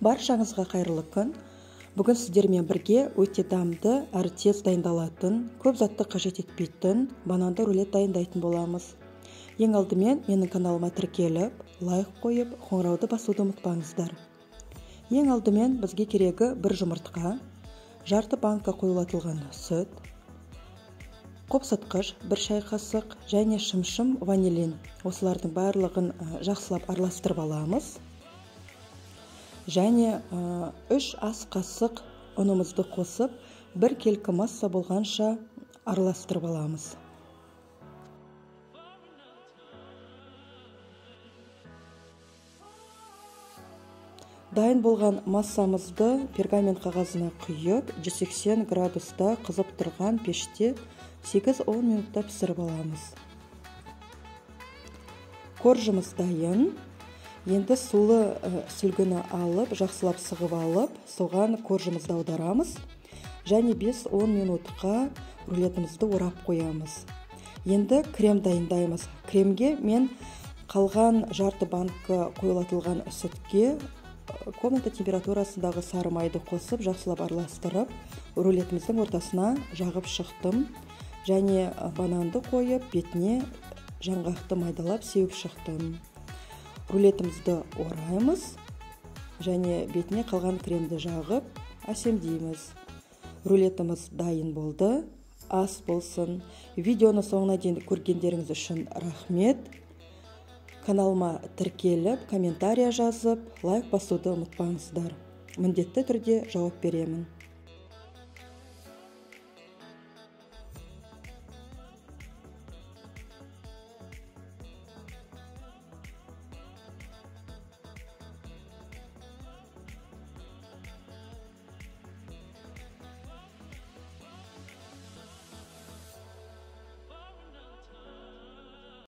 Баршаңызға қайырлы күн. Бүгін сіздермен бірге өте дәмді, әрі тез дайындалатын, көп затты қажет етпейтін бананды рулет дайындайтын боламыз. Ең алдымен менің каналыма тіркеліп, лайк қойып, қоңырауды басуды ұмытпаңыздар. Ең алдымен бізге керегі бір жұмыртқа, жарты банка қоюлатылған сүт, қопсытқыш бір шай қасық және шымшым ванилин. Осылардың барлығын жақсылап араластырып аламыз. Және 3 ас қасық ұнымызды қосып, бір келкі масса болғанша араластырып аламыз. Дайын болған массамызды пергамент қағазына құйып, 180 градуста қызып тұрған пеште 8-10 минутта пісіріп аламыз. Коржымыз дайын. Енді сулы сүлгіні алып, жақсылап сығып алып, соған коржымызды аударамыз. Және 5-10 минутқа рулетімізді орап қоямыз. Енді крем дайындаймыз. Кремге мен қалған жарты банка қоюлатылған сүтке комната температурасындағы сары майды қосып, жақсылап араластырып, рулетіміздің ортасына жағып шықтым. Және бананды қойып, бетіне жаңғақты майдалап сеуіп шықтым. Рулетімізді ораймыз және бетіне қалған кремді жағып, әсемдейміз. Рулетіміз дайын болды. Ас болсын. Видеоны соңына дейін көргендеріңіз үшін рахмет. Каналыма тіркеліп, комментария жазып, лайк басуды ұмытпаңыздар. Міндетті түрде жауап беремін.